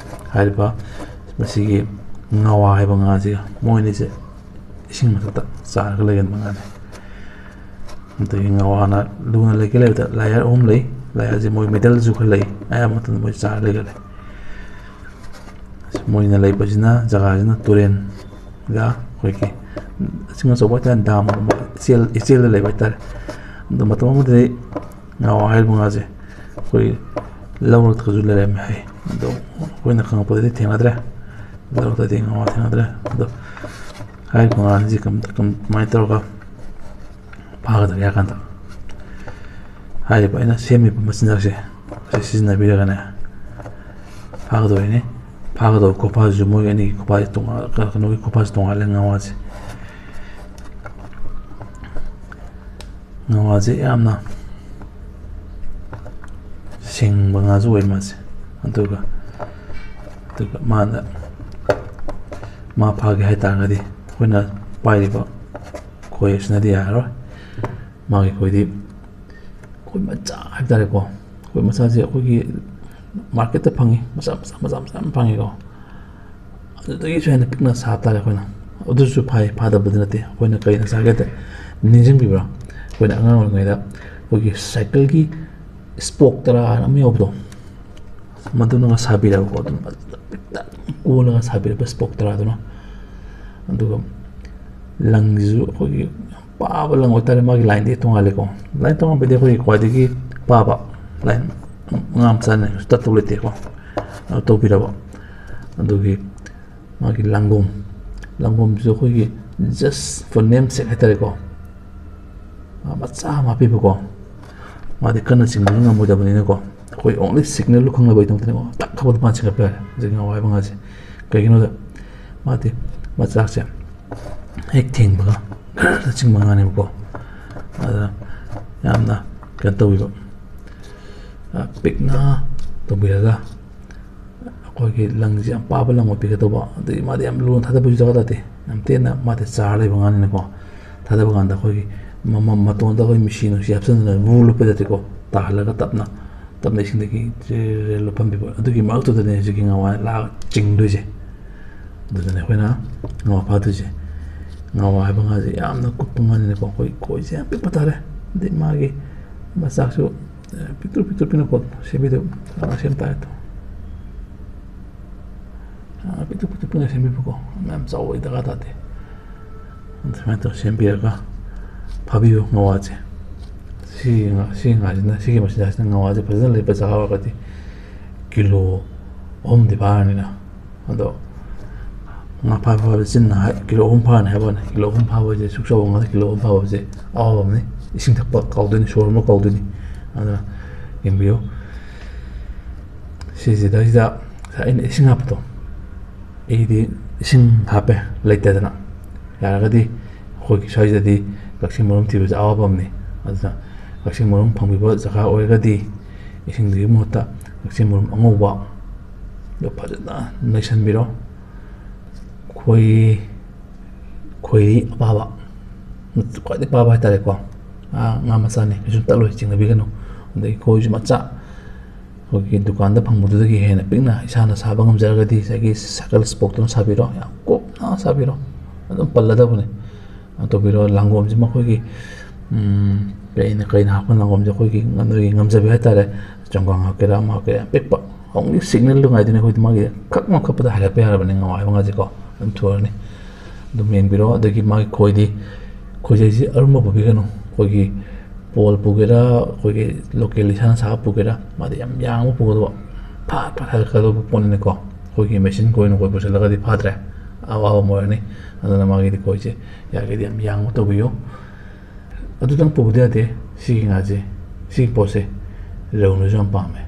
ꯍꯥꯏꯔꯤꯕ ꯃꯁꯤꯒꯤ ꯉꯋꯥ ꯍꯥꯏꯕ ꯉꯥꯁꯤꯒ, ꯃꯣꯏ ꯑꯅꯤꯁꯦ ꯏꯁꯤꯡ ꯃꯊꯛꯇ ꯆꯥꯔꯒ ꯂꯩꯒꯟꯕ ꯉꯥꯅꯤ꯫ ꯑꯗꯒꯤ ꯉꯋꯥꯅ ꯂꯨꯅ ꯂꯩꯒꯦ ꯂꯩꯕꯗ ꯂꯥꯌꯔ ꯑꯍꯨꯝ ꯂꯩ꯫ ꯂꯥꯌꯔꯁꯦ ꯃꯣꯏ ꯃꯤꯗꯜꯁꯨ ꯈꯔ ꯂꯩ, ꯑꯌꯥꯝꯕ ꯃꯇꯝꯗ ꯃꯣꯏ ꯆꯥꯔ ꯂꯩꯒꯜꯂꯦ꯫ ꯃꯣꯏꯅ ꯂꯩꯕꯁꯤꯅ, ꯖꯒꯥꯁꯤꯅ ꯇꯨꯔꯦꯟꯒ ꯑꯩꯈꯣꯏꯒꯤ ꯏꯁꯤꯡ ꯑꯆꯧꯕ ꯍꯥꯏꯇꯥꯔꯦ, ꯗꯥꯝꯒꯨꯝꯕ ꯏꯆꯦꯜ, ꯏꯆꯦꯜꯗ ꯂꯩꯕ ꯍꯥꯏꯇꯥꯔꯦ꯫ ꯑꯗꯣ ꯃꯇꯝ ꯑꯃꯗꯗꯤ ꯉꯋꯥ ꯍꯥꯏꯔꯤꯕ ꯉꯥꯁꯦ ꯑꯩꯈꯣꯏ ꯂꯧꯔꯛꯇꯁꯨ ꯂꯩꯔꯝꯃꯦ ꯍꯥꯏ꯫ ꯑꯗꯣ ꯑꯩꯈꯣꯏꯅ ꯈꯪꯉꯛꯄꯗꯗꯤ ꯊꯦꯡꯅꯗ꯭ꯔꯦ, ꯂꯧꯔꯛꯇꯗꯤ ꯉꯋꯥ ꯊꯦꯡꯅꯗ꯭ꯔꯦ꯫ ꯑꯗꯣ ꯍꯥꯏꯔꯤꯕ ꯉꯥꯁꯤ ꯀꯝ-, ꯀꯝ-, ꯀꯃꯥꯏꯅ ꯇꯧꯔꯒ ꯐꯥꯒꯗꯒꯦ ꯍꯥꯏ ꯀꯥꯟꯗ, ꯍꯥꯏꯔꯤꯕ ꯑꯩꯅ ꯁꯦꯝꯃꯤꯕ ꯃꯆꯤꯟꯖꯥꯛꯁꯦ ꯑꯁꯤ ꯁꯤꯖꯤꯟꯅꯕꯤꯔꯒꯅꯦ ꯐꯥꯒꯗꯧꯔꯤꯅꯤ꯫ ꯐꯥꯒꯗꯧꯕ ꯈꯨꯐꯥꯁꯤꯁꯨ ꯃꯣꯏ ꯑꯅꯤꯒꯤ ꯈꯨꯐꯥꯁꯤ ꯇꯣꯉꯥꯟ-, ꯀꯩꯅꯣꯒꯤ ꯈꯨꯐꯥꯁꯤ ꯇꯣꯉꯥꯜꯂꯦ꯫ ꯉꯥꯋꯥꯁꯦ, ꯉꯥꯋꯥꯁꯦ ꯌꯥꯝꯅ ꯁꯤꯡꯕ ꯉꯥꯁꯨ ꯑꯣꯏ ꯃꯥꯁꯦ꯫ ꯑꯗꯨꯒ, ꯑꯗꯨꯒ ꯃꯥꯅ, ꯃꯥ ꯐꯥꯒꯦ ꯍꯥꯏ ꯇꯥꯔꯒꯗꯤ ꯑꯩꯈꯣꯏꯅ ꯄꯥꯏꯔꯤꯕ ꯈꯣꯏ ꯑꯁꯤꯅꯗꯤ ꯌꯥꯔꯔꯣꯏ꯫ ꯃꯥꯒꯤ ꯈꯣꯏꯗꯤ ꯈꯣꯏ ꯃꯆꯥ ꯍꯥꯏꯕ ꯇꯥꯔꯦꯀꯣ, ꯈꯣꯏ ꯃꯆꯥꯁꯦ ꯑꯩꯈꯣꯏꯒꯤ ꯃꯥꯔꯀꯦꯠꯇ ꯐꯪꯉꯤ, ꯃꯆꯥ ꯃꯆꯥ ꯃꯆꯥ ꯃꯆꯥ ꯌꯥꯝ ꯐꯪꯉꯤꯀꯣ꯫ ꯑꯗꯨꯗꯒꯤꯁꯨ ꯍꯦꯟꯅ ꯄꯤꯛꯅ ꯁꯥꯕ ꯇꯥꯔꯦ ꯑꯩꯈꯣꯏꯅ꯫ ꯑꯗꯨꯁꯨ ꯐꯥꯏ, ꯐꯥꯗꯕꯗꯤ ꯅꯠꯇꯦ꯫ ꯑꯩꯈꯣꯏꯅ ꯀꯩꯅ ꯆꯥꯒꯦꯗ ꯅꯤꯡꯁꯤꯡꯕꯤꯕ꯭ꯔꯥ? ꯑꯩꯈꯣꯏꯅ ꯑꯉꯥꯡ ꯑꯣꯏꯔꯤꯉꯩꯗ ꯑꯩꯈꯣꯏꯒꯤ ꯁꯥꯏꯀꯜꯒꯤ ꯁ꯭ꯄꯣꯛ ꯇꯔꯥ ꯍꯥꯏꯅ ꯑꯃ ꯌꯥꯎꯕꯗꯣ, ꯃꯗꯨꯅꯒ ꯁꯥꯕꯤꯔꯕꯀꯣ, ꯑꯗꯨꯝ ꯐꯖꯅ ꯄꯤꯛꯇꯛ ꯀꯣꯜꯂꯒ ꯁꯥꯕꯤꯔꯕ ꯁ꯭ꯄꯣꯛ ꯇꯔꯥꯗꯨꯅ꯫ ꯑꯗꯨꯒ ꯂꯪꯁꯤꯁꯨ ꯑꯩꯈꯣꯏꯒꯤ ꯄꯥꯕ ꯂꯪ ꯑꯣꯏꯇꯥꯔꯦ, ꯃꯥꯒꯤ ꯂꯥꯏꯟꯗꯤ ꯇꯣꯉꯥꯜꯂꯦꯀꯣ꯫ ꯂꯥꯏꯟ ꯇꯣꯉꯥꯟꯕꯗꯤ ꯑꯩꯈꯣꯏꯒꯤ ꯈ꯭ꯋꯥꯏꯗꯒꯤ ꯄꯥꯕ ꯂꯥꯏꯟ ꯉꯥ ꯃꯆꯥꯅ ꯇꯠꯇꯧ ꯂꯩꯇꯦꯀꯣ꯫ ꯑꯗꯨ ꯇꯧꯕꯤꯔꯕ꯫ ꯑꯗꯨꯒꯤ ꯃꯥꯒꯤ ꯂꯥꯡꯒꯣꯝ, ꯂꯥꯡꯒꯣꯝꯁꯤꯁꯨ ꯑꯩꯈꯣꯏꯒꯤ just for namesake ꯍꯥꯏꯇꯥꯔꯦꯀꯣ꯫ ꯃꯥ ꯃꯆꯥ ꯑꯃ ꯍꯥꯞꯄꯤꯕꯀꯣ꯫ ꯃꯥꯗꯤ ꯀꯟꯅ ꯆꯤꯡꯕꯁꯨ ꯉꯝꯃꯣꯏꯗꯕꯅꯤꯅꯀꯣ꯫ ꯑꯩꯈꯣꯏ only signal ꯗꯨ ꯈꯪꯅꯕꯒꯤꯗꯃꯛꯇꯅꯦꯀꯣ꯫ ꯇꯛ ꯈꯞꯄꯗ ꯃꯥ ꯆꯤꯡꯈꯠꯄ ꯌꯥꯔꯦ꯫ ꯍꯧꯖꯤꯛ ꯉꯥꯋꯥ ꯍꯥꯏꯕ ꯉꯥꯁꯦ꯫ ꯀꯩꯒꯤꯅꯣꯗ ꯃꯥꯗꯤ ꯃꯆꯥꯛꯁꯦ ꯍꯦꯛ ꯊꯦꯡꯕꯒ ꯈꯔ ꯆꯤꯡꯕ ꯉꯥꯅꯦꯕꯀꯣ꯫ ꯑꯗꯨꯅ ꯌꯥꯝꯅ ꯀꯩꯅꯣ ꯇꯧꯕꯤꯕ, ꯑ, ꯄꯤꯛꯅ ꯇꯧꯕꯤꯔꯒ ꯑꯩꯈꯣꯏꯒꯤ ꯂꯪꯁꯦ ꯌꯥꯝ ꯄꯥꯕ ꯂꯪ ꯑꯣꯏꯕꯤꯒꯗꯧꯕ, ꯑꯗꯒꯤ ꯃꯥꯗꯤ ꯌꯥꯝ ꯂꯨꯅ ꯊꯥꯗꯕꯁꯨ ꯗꯔꯀꯥꯔ ꯇꯥꯗꯦ, ꯌꯥꯝ ꯇꯦꯟꯅ ꯃꯥꯗꯤ ꯆꯥꯔ ꯂꯩꯕ ꯉꯥꯅꯤꯅꯀꯣ꯫ ꯊꯥꯗꯕ ꯀꯥꯟꯗ ꯑꯩꯈꯣꯏꯒꯤ ꯃ-, ꯃ-, ꯃꯇꯣꯟꯗ ꯑꯩꯈꯣꯏ ꯃꯤꯁꯤ ꯅꯨꯡꯁꯤ ꯍꯥꯞꯆꯤꯟꯗꯅ ꯂꯨ ꯂꯨꯞꯄ ꯖꯥꯠꯇꯤꯀꯣ, ꯇꯥꯍꯜꯂꯒ ꯇꯞꯅ, ꯇꯞꯅ ꯏꯁꯤꯡꯗꯒꯤ ꯖꯦꯔ ꯂꯨꯞꯍꯟꯕꯤꯕ꯫ ꯑꯗꯨꯒꯤ ꯃꯔꯛꯇꯨꯗꯅꯦ ꯍꯧꯖꯤꯛꯀꯤ ꯉꯋꯥ ꯂꯥꯛꯑꯒ ꯆꯤꯡꯗꯣꯏꯁꯦ꯫ ꯑꯗꯨꯗꯅꯦ ꯑꯩꯈꯣꯏꯅ ꯉꯋꯥ ꯐꯥꯗꯣꯏꯁꯦ꯫ ꯉꯋꯥ ꯍꯥꯏꯕ ꯉꯥꯁꯦ ꯌꯥꯝꯅ ꯀꯨꯞꯄ ꯉꯥꯅꯤꯅꯀꯣ, ꯑꯩꯈꯣꯏ ꯈꯣꯏꯁꯦ ꯌꯥꯝ ꯄꯤꯛꯄ ꯇꯥꯔꯦ꯫ ꯑꯗꯩ ꯃꯥꯒꯤ ꯃꯆꯥꯛꯁꯨ, ꯑꯦ, ꯄꯤꯛꯇ꯭ꯔꯨ ꯄꯤꯛꯇ꯭ꯔꯨ ꯄꯤꯛꯅꯀꯣ ꯁꯦꯝꯕꯤꯗꯣꯏꯕ꯫ ꯆꯥꯎꯅ ꯁꯦꯝ ꯇꯥꯔꯦ ꯇꯣ꯫ ꯑ, ꯄꯤꯛꯇ꯭ꯔꯨ ꯄꯤꯛꯇ꯭ꯔꯨ ꯄꯤꯛꯅ ꯁꯦꯝꯕꯤꯕꯀꯣ, ꯌꯥꯝ ꯆꯥꯎꯕꯒꯤ ꯗꯔꯀꯥꯔ ꯇꯥꯗꯦ꯫ ꯑꯗꯨꯃꯥꯏꯅ ꯇꯧꯔ ꯁꯦꯝꯕꯤꯔꯒ ꯐꯥꯕꯤꯌꯨ ꯉꯋꯥꯁꯦ꯫ ꯁꯤ ꯉꯥ-, ꯁꯤ ꯉꯥꯁꯤꯅ, ꯁꯤꯒꯤ ꯃꯆꯤꯟꯖꯥꯛꯁꯤꯅ ꯉꯋꯥꯁꯦ ꯐꯖꯅ ꯂꯩꯕ ꯖꯒꯥ ꯑꯣꯏꯔꯒꯗꯤ ꯀꯤꯂꯣ ꯑꯍꯨꯝꯗꯤ ꯐꯥꯔꯅꯤꯅ꯫ ꯑꯗꯣ ꯉꯥ ꯐꯥꯕ ꯍꯥꯏꯕ ꯆꯤꯟꯅ ꯍꯥꯏ, ꯀꯤꯂꯣ ꯑꯍꯨꯝ ꯐꯥꯔꯅꯤ ꯍꯥꯏꯕ ꯋꯥꯅꯤ꯫ ꯀꯤꯂꯣ ꯑꯍꯨꯝ ꯐꯥꯕ ꯍꯥꯏꯁꯦ ꯁꯨꯛ ꯆꯥꯎꯕ ꯉꯥꯗ ꯀꯤꯂꯣ ꯑꯍꯨꯝ ꯐꯥꯕ ꯍꯥꯏꯁꯦ ꯑꯋꯥꯕ ꯑꯃꯅꯤ꯫ ꯏꯁꯤꯡ ꯊꯛꯄ ꯀꯥꯎꯗꯣꯏꯅꯤ, ꯁꯣꯔ ꯍꯣꯟꯕ ꯀꯥꯎꯗꯣꯏꯅꯤ꯫ ꯑꯗꯨꯅ ꯌꯦꯡꯕꯤꯌꯨ꯫ ꯁꯤꯁꯤꯗꯩꯁꯤꯗ ꯉꯁꯥꯏ ꯑꯩꯅ ꯏꯁꯤꯡ ꯍꯥꯞꯄꯗꯣ, ꯑꯩꯗꯤ ꯏꯁꯤꯡ ꯍꯥꯞꯄꯦ ꯂꯩꯇꯗꯅ꯫ ꯌꯥꯔꯒꯗꯤ ꯑꯩꯈꯣꯏꯒꯤ ꯁ꯭ꯋꯥꯏꯁꯤꯗꯗꯤ ꯀꯛꯆꯤꯡ ꯃꯔꯨꯝ ꯊꯤꯕꯁꯦ ꯑꯋꯥꯕ ꯑꯃꯅꯤ꯫ ꯑꯗꯨꯅ ꯀꯛꯆꯤꯡ ꯃꯔꯨꯝ ꯐꯪꯕꯤꯕ ꯖꯒꯥ ꯑꯣꯏꯔꯒꯗꯤ ꯏꯁꯤꯡꯗꯨꯒꯤ ꯃꯍꯨꯠꯇ ꯀꯛꯆꯤꯡ ꯃꯔꯨꯝ ꯑꯉꯧꯕ ꯑꯗꯨ ꯐꯖꯅ ꯅꯩꯁꯟꯕꯤꯔꯣ꯫ ꯈꯣꯏ-, ꯈꯣꯏꯔꯤ ꯑꯄꯥꯕ, ꯈ꯭ꯋꯥꯏꯗꯒꯤ ꯄꯥꯕ ꯍꯥꯏꯇꯥꯔꯦꯀꯣ꯫ ꯑꯥ, ꯉꯥ ꯃꯆꯥꯅꯤ, ꯀꯩꯁꯨ ꯇꯠꯂꯣꯏ, ꯆꯤꯡꯅꯕꯤꯒꯅꯨ꯫ ꯑꯗꯒꯤ ꯈꯣꯏꯁꯨ ꯃꯆꯥ, ꯑꯩꯈꯣꯏꯒꯤ ꯗꯨꯀꯥꯟꯗ ꯐꯪꯕꯗꯨꯗꯒꯤ ꯍꯦꯟꯅ ꯄꯤꯛꯅ ꯏꯁꯥꯅ ꯁꯥꯕ ꯉꯝꯖꯔꯒꯗꯤ ꯉꯁꯥꯏꯒꯤ circle spokeꯇꯨꯅ ꯁꯥꯕꯤꯔꯣ, ꯌꯥꯝ ꯀꯨꯞꯅ ꯁꯥꯕꯤꯔꯣ, ꯑꯗꯨꯝ ꯄꯜꯂꯗꯕꯅꯤ꯫ ꯑꯗꯨ ꯇꯧꯕꯤꯔꯣ꯫ ꯂꯥꯡꯒꯣꯜꯁꯤꯃ ꯑꯩꯈꯣꯏꯒꯤ, ꯎꯝ, ꯀꯩꯅ, ꯀꯩꯅ ꯍꯥꯞꯄ ꯂꯥꯡꯒꯣꯜꯁꯦ ꯑꯩꯈꯣꯏꯒꯤ ꯅꯣꯏꯒꯤ ꯉꯝꯖꯕꯤ ꯍꯥꯏꯇꯥꯔꯦ, ꯆꯣꯡꯒꯥꯡ ꯍꯥꯞꯀꯦꯔꯥ ꯑꯃ ꯍꯥꯞꯀꯦꯔꯥ, ꯌꯥꯝ ꯄꯤꯛꯄ, only signalꯗꯨ ꯉꯥꯏꯗꯣꯏꯅꯦ ꯑꯩꯈꯣꯏꯗꯤ꯫ ꯃꯥꯒꯤ ꯈꯛ ꯃꯈꯠꯄꯗ ꯍꯥꯏꯒꯠꯄ ꯌꯥꯔꯕꯅꯤ ꯉꯋꯥ ꯍꯥꯏꯕ ꯉꯥꯁꯦꯀꯣ, ꯑꯗꯨꯝ ꯊꯨꯔꯅꯤ꯫ ꯑꯗꯨꯝ ꯌꯦꯡꯕꯤꯔꯣ꯫ ꯑꯗꯒꯤ ꯃꯥꯒꯤ ꯈꯣꯏꯗꯤ, ꯈꯣꯏꯖꯩꯁꯤ ꯑꯔꯨꯝꯕ ꯄꯨꯕꯤꯒꯅꯨ꯫ ꯑꯩꯈꯣꯏꯒꯤ ꯄꯣꯜ ꯄꯨꯒꯦꯔꯥ, ꯑꯩꯈꯣꯏꯒꯤ local ꯏꯁꯥꯅ ꯁꯥꯕ ꯄꯨꯒꯦꯔꯥ, ꯃꯥꯗꯤ ꯌꯥꯝ ꯌꯥꯡꯕ ꯄꯨꯒꯗꯕ, ꯐꯥꯠ ꯐꯥꯠ ꯍꯥꯏꯒꯠꯀꯗꯧꯕ ꯄꯣꯠꯅꯤꯅꯀꯣ꯫ ꯑꯩꯈꯣꯏꯒꯤ machine ꯈꯣꯏꯅ ꯈꯣꯏ ꯄꯨꯁꯤꯜꯂꯒꯗꯤ ꯐꯥꯗ꯭ꯔꯦ, ꯑꯋꯥꯕ ꯑꯃ ꯑꯣꯏꯔꯅꯤ꯫ ꯑꯗꯨꯅ ꯃꯥꯒꯤꯗꯤ ꯈꯣꯏꯁꯦ ꯌꯥꯔꯤꯈꯩꯗꯤ ꯌꯥꯝ ꯌꯥꯡꯕ ꯇꯧꯕꯤꯌꯨ꯫ ꯑꯗꯨꯇꯪ ꯄꯨꯕꯗꯤ ꯌꯥꯗꯦ꯫ ꯁꯤꯒꯤ ꯉꯥꯁꯦ, ꯁꯤꯒꯤ ꯄꯣꯠꯁꯦ ꯔꯧꯅꯁꯨ ꯌꯥꯝ ꯄꯥꯝꯃꯦ꯫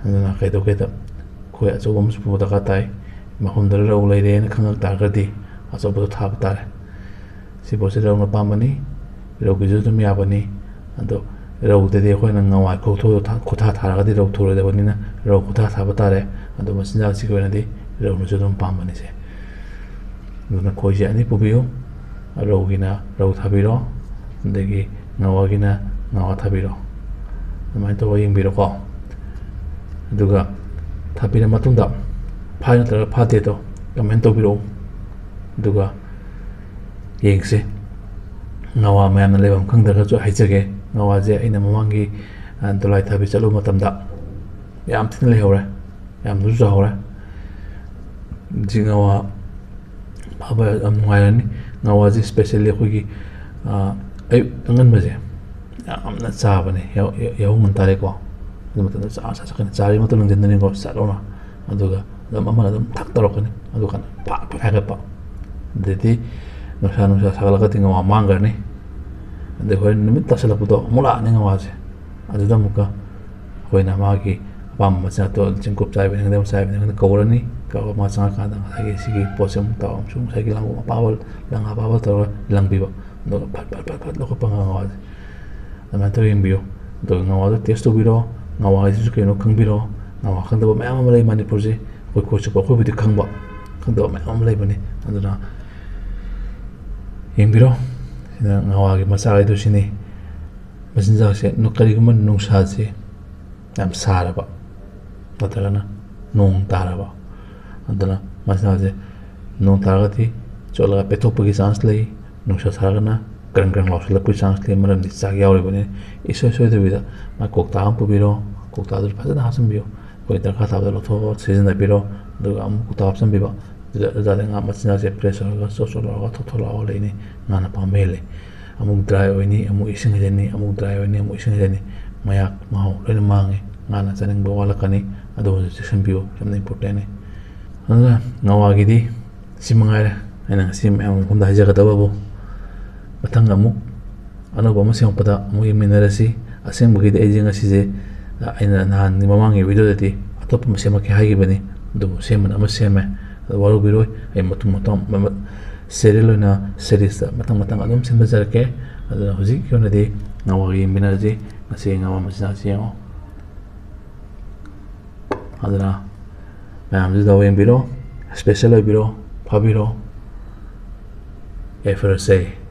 ꯑꯗꯨꯅ ꯀꯩꯗꯧꯒꯦꯗ, ꯈꯣꯏ ꯑꯆꯧꯕ ꯑꯃꯁꯨ ꯄꯨꯕ ꯗꯔꯀꯥꯔ ꯇꯥꯏ꯫ ꯃꯐꯝꯗꯨꯗ ꯔꯧ ꯂꯩꯔꯦꯅ ꯈꯪꯉꯛ ꯇꯥꯔꯒꯗꯤ ꯑꯆꯧꯕꯗꯣ ꯊꯥꯕ ꯇꯥꯔꯦ꯫ ꯁꯤ ꯄꯣꯠꯁꯦ ꯔꯧꯅ ꯄꯥꯝꯕꯅꯤ, ꯔꯧꯒꯤꯁꯨ ꯑꯗꯨꯝ ꯌꯥꯕꯅꯤ꯫ ꯑꯗꯣ ꯔꯧꯗꯗꯤ ꯑꯩꯈꯣꯏꯅ ꯉꯋꯥꯏ ꯈꯣꯛꯊꯣꯛꯑ ꯊꯥ-, ꯈꯨꯊꯥ ꯊꯥꯔꯒꯗꯤ ꯔꯧ ꯊꯣꯔꯣꯏꯗꯕꯅꯤꯅ ꯔꯧ ꯈꯨꯊꯥ ꯊꯥꯕ ꯇꯥꯔꯦ꯫ ꯑꯗꯣ ꯃꯆꯤꯟꯖꯥꯛꯁꯤꯒꯤ ꯑꯣꯏꯅꯗꯤ ꯔꯧꯅꯁꯨ ꯑꯗꯨꯝ ꯄꯥꯝꯕꯅꯤꯁꯦ꯫ ꯑꯗꯨꯅ ꯈꯣꯏꯁꯦ ꯑꯅꯤ ꯄꯨꯕꯤꯌꯨ꯫ ꯔꯧꯒꯤꯅ ꯔꯧ ꯊꯥꯕꯤꯔꯣ, ꯑꯗꯒꯤ ꯉꯥꯋꯥꯒꯤꯅ ꯉꯥꯋꯥ ꯊꯥꯕꯤꯔꯣ꯫ ꯑꯗꯨꯃꯥꯏꯅ ꯇꯧꯔꯒ ꯌꯦꯡꯕꯤꯔꯣꯀꯣ꯫ ꯑꯗꯨꯒ ꯊꯥꯕꯤꯔ ꯃꯇꯨꯡꯗ ꯐꯥꯏ ꯅꯠꯇ꯭ꯔꯒ ꯐꯥꯗꯦꯗꯣ ꯀꯃꯦꯟ ꯇꯧꯕꯤꯔꯛꯎ꯫ ꯑꯗꯨꯒ ꯌꯦꯡꯁꯤ꯫ ꯉꯥꯋꯥ ꯃꯌꯥꯝꯅ ꯂꯩꯐꯝ ꯈꯪꯗ꯭ꯔꯒꯁꯨ ꯍꯥꯏꯖꯒꯦ, ꯉꯥꯋꯥꯁꯦ ꯑꯩꯅ ꯃꯃꯥꯡꯒꯤ, ꯑ, ꯗꯣꯂꯥꯏ ꯊꯥꯕꯤ ꯆꯠꯂꯨꯕ ꯃꯇꯝꯗ ꯌꯥꯝ ꯊꯤꯅ ꯂꯩꯍꯧꯔꯦ, ꯌꯥꯝꯅꯁꯨ ꯆꯥꯎꯍꯧꯔꯦ꯫ ꯍꯧꯖꯤꯛ ꯉꯥꯋꯥ ꯐꯥꯕ ꯌꯥꯝ ꯅꯨꯡꯉꯥꯏꯔꯅꯤ꯫ ꯉꯥꯋꯥꯁꯦ specially ꯑꯩꯈꯣꯏꯒꯤ, ꯑ, ꯑꯌꯨꯛ ꯑꯉꯟꯕꯁꯦ ꯌꯥꯝꯅ ꯆꯥꯕꯅꯦ, ꯌꯥꯍꯧ-, ꯌꯥꯍꯧ ꯉꯟ ꯇꯥꯔꯦꯀꯣ꯫ ꯑꯗꯨ ꯃꯇꯝꯗ ꯆꯥ, ꯆꯥ, ꯆꯥ, ꯆꯥꯔꯤ ꯃꯇꯝ ꯂꯪꯁꯤꯟꯗꯅꯤꯀꯣ, ꯆꯠꯂꯣꯅ꯫ ꯑꯗꯨꯒ ꯑꯗꯨꯝ ꯑꯃꯅ ꯑꯗꯨꯝ ꯊꯛ ꯇꯧꯔꯛꯀꯅꯤ꯫ ꯑꯗꯨ ꯀꯥꯟꯗ ꯐꯥꯛ ꯐꯥꯛ ꯍꯥꯏꯒꯠꯄ꯫ ꯑꯗꯩꯗꯤ ꯅꯨꯡꯁꯥ, ꯅꯨꯡꯁꯥ ꯁꯥꯒꯠꯂꯛꯑꯒꯗꯤ ꯉꯥꯋꯥ ꯃꯥꯡꯈ꯭ꯔꯅꯤ꯫ ꯑꯗꯩ ꯍꯣꯔꯦꯟ ꯅꯨꯃꯤꯠ ꯇꯥꯁꯜꯂꯛꯄꯗꯣ ꯑꯃꯨꯛ ꯂꯥꯛꯑꯅꯤ ꯉꯥꯋꯥꯁꯦ꯫ ꯑꯗꯨꯗ ꯑꯃꯨꯛꯀ ꯑꯩꯈꯣꯏꯅ ꯃꯥꯒꯤ ꯑꯄꯥꯝꯕ ꯃꯆꯤꯟꯖꯥꯛꯇꯣ ꯆꯦꯡꯀꯨꯞ ꯆꯥꯏꯕꯅꯤ ꯈꯪꯗꯦ, ꯑꯃ ꯆꯥꯏꯕꯅꯤ ꯈꯪꯗꯦ ꯀꯧꯔꯅꯤ꯫ ꯀꯧꯔꯒ ꯃꯥ ꯆꯪꯉꯀꯥꯟꯗ ꯉꯁꯥꯏꯒꯤ ꯁꯤꯒꯤ ꯄꯣꯠꯁꯦ ꯑꯃꯨꯛ ꯇꯧꯔ ꯑꯃꯨꯛꯁꯨ ꯉꯁꯥꯏꯒꯤ ꯂꯪꯒꯣ ꯑꯄꯥꯕ, ꯂꯪ ꯑꯄꯥꯕ ꯇꯧꯔꯒ ꯂꯪꯕꯤꯕ꯫ ꯑꯗꯨꯒ ꯐꯠ ꯐꯠ ꯐꯠ ꯐꯠ ꯂꯧꯈꯠꯄ ꯉꯥꯋꯥꯁꯦ꯫ ꯑꯗꯨꯃꯥꯏꯅ ꯇꯧꯔ ꯌꯦꯡꯕꯤꯌꯨ꯫ ꯑꯗꯨꯒ ꯉꯥꯋꯥꯗꯣ taste ꯇꯧꯕꯤꯔꯣ꯫ ꯉꯥꯋꯥ ꯍꯥꯏꯁꯤꯁꯨ ꯀꯩꯅꯣ ꯈꯪꯕꯤꯔꯣ꯫ ꯉꯥꯋꯥ ꯈꯪꯗꯕ ꯃꯌꯥꯝ ꯑꯃ ꯂꯩ ꯃꯅꯤꯄꯨꯔꯁꯦ꯫ ꯑꯩꯈꯣꯏ ꯈꯨꯠ ꯆꯨꯞꯄ ꯑꯩꯈꯣꯏꯕꯨꯗꯤ ꯈꯪꯕ, ꯈꯪꯗꯕ ꯃꯌꯥꯝ ꯑꯃ ꯂꯩꯕꯅꯤ꯫ ꯑꯗꯨꯅ ꯌꯦꯡꯕꯤꯔꯣ꯫ ꯁꯤꯅ ꯉꯥꯋꯥꯒꯤ ꯃꯆꯥꯈꯩꯗꯣ ꯁꯤꯅꯤ꯫ ꯃꯆꯤꯟꯖꯥꯛꯁꯦ ꯅꯨ-, ꯀꯔꯤꯒꯨꯝꯕ ꯅꯨꯡꯁꯥꯁꯦ ꯌꯥꯝ ꯁꯥꯔꯕ ꯅꯠꯇ꯭ꯔꯒꯅ ꯅꯣꯡ ꯇꯥꯔꯕ, ꯑꯗꯨꯅ ꯃꯆꯤꯟꯖꯥꯛꯁꯦ ꯅꯣꯡ ꯇꯥꯔꯒꯗꯤ ꯆꯣꯠꯂꯒ ꯄꯦꯠꯊꯣꯛꯄꯒꯤ chance ꯂꯩ, ꯅꯨꯡꯁꯥ ꯁꯥꯔꯒꯅ ꯀ꯭ꯔꯪ ꯀ꯭ꯔꯪ ꯂꯥꯎꯁꯤꯜꯂꯛꯄꯒꯤ chance ꯂꯩ, ꯃꯔꯝꯗꯤ ꯆꯥꯛ ꯌꯥꯎꯔꯤꯕꯅꯤ꯫ ꯏꯁꯣꯏ ꯁꯣꯏꯗꯕꯤꯗ ꯃꯥꯏ ꯀꯧꯇꯥ ꯑꯃ ꯄꯨꯕꯤꯔꯣ, ꯀꯧꯇꯥꯗꯨꯁꯨ ꯐꯖꯅ ꯍꯥꯞꯆꯤꯟꯕꯤꯌꯨ꯫ ꯑꯩꯈꯣꯏ ꯗꯔꯀꯥꯔ ꯇꯥꯕꯗ ꯂꯧꯊꯣꯛꯑꯒ ꯁꯤꯖꯤꯟꯅꯕꯤꯔꯣ, ꯑꯗꯨꯒ ꯑꯃꯨꯛ ꯀꯧꯇꯥ ꯍꯥꯞꯆꯤꯟꯕꯤꯕ꯫ ꯑꯗꯨꯗ, ꯑꯗꯨꯗ ꯉꯥ ꯃꯆꯤꯟꯖꯥꯛꯁꯦ fresh ꯑꯣꯏꯔꯒ ꯆꯣꯠ ꯆꯣꯠ ꯂꯥꯎꯔꯒ ꯊꯣꯠ ꯊꯣꯠ ꯂꯥꯎꯔꯒ ꯂꯩꯅꯤ꯫ ꯉꯥꯅ ꯄꯥꯝꯕ ꯍꯦꯜꯂꯤ꯫ ꯑꯃꯨꯛ dry ꯑꯣꯏꯅꯤ, ꯑꯃꯨꯛ ꯏꯁꯤꯡ ꯍꯩꯖꯤꯟꯅꯤ, ꯑꯃꯨꯛ dry ꯑꯣꯏꯅꯤ, ꯑꯃꯨꯛ ꯏꯁꯤꯡ ꯍꯩꯖꯤꯟꯅꯤ꯫ ꯃꯌꯥꯛ ꯃꯍꯥꯎ ꯂꯣꯏꯅ ꯃꯥꯡꯉꯤ꯫ ꯉꯥꯅ ꯆꯥꯅꯤꯡꯕ ꯋꯥꯠꯂꯛꯀꯅꯤ꯫ ꯑꯗꯨꯒꯨꯝꯕꯁꯨ ꯆꯦꯛꯁꯤꯟꯕꯤꯌꯨ, ꯌꯥꯝꯅ important ꯅꯤ꯫ ꯑꯗꯨꯅ ꯉꯥꯋꯥꯒꯤꯗꯤ ꯁꯤ ꯃꯉꯥꯏꯔꯦ ꯑꯩꯅ ꯉꯁꯤ ꯃꯌꯥꯝ ꯃꯐꯝꯗ ꯍꯥꯏꯖꯒꯗꯕꯕꯨ꯫ ꯃꯊꯪ ꯑꯃꯨꯛ ꯑꯅꯧꯕ ꯑꯃ ꯁꯦꯝꯃꯛꯄꯗ ꯑꯃꯨꯛ ꯌꯦꯡꯃꯤꯟꯅꯔꯁꯤ꯫ ꯑꯁꯦꯡꯕꯒꯤꯗꯤ ꯑꯩꯁꯦ ꯉꯁꯤꯁꯦ, ꯑꯩꯅ ꯅꯍꯥꯟꯒꯤ ꯃꯃꯥꯡꯒꯤ video ꯗꯗꯤ ꯑꯇꯣꯞꯄ ꯑꯃ ꯁꯦꯝꯃꯛꯀꯦ ꯍꯥꯏꯈꯤꯕꯅꯤ, ꯑꯗꯨꯕꯨ ꯁꯦꯝꯕꯅ ꯑꯃ ꯁꯦꯝꯃꯦ꯫ ꯑꯗꯨ ꯋꯥꯔꯧꯕꯤꯔꯣꯏ, ꯑꯩ ꯃꯇꯨꯡ ꯃꯇꯥꯡ ꯃ-, ꯃ-, serial ꯑꯣꯏꯅ series ꯇ ꯃꯊꯪ ꯃꯊꯪ ꯑꯗꯨꯝ ꯁꯦꯝꯖꯔꯛꯀꯦ꯫ ꯑꯗꯨꯅ ꯍꯧꯖꯤꯛꯀꯤ ꯑꯣꯏꯅꯗꯤ ꯉꯥꯋꯥꯒꯤ ꯌꯦꯡꯃꯤꯟꯅꯔꯁꯤ꯫ ꯉꯁꯤ ꯉꯥꯋꯥ ꯃꯆꯤꯟꯖꯥꯛꯁꯤ ꯌꯦꯡꯉꯣ꯫ ꯑꯗꯨꯅ ꯃꯌꯥꯝꯁꯨ ꯗꯥꯎ ꯌꯦꯡꯕꯤꯔꯣ, special ꯑꯣꯏꯕꯤꯔꯣ, ꯐꯥꯕꯤꯔꯣ꯫ ꯌꯥꯏꯐꯔꯁꯦ꯫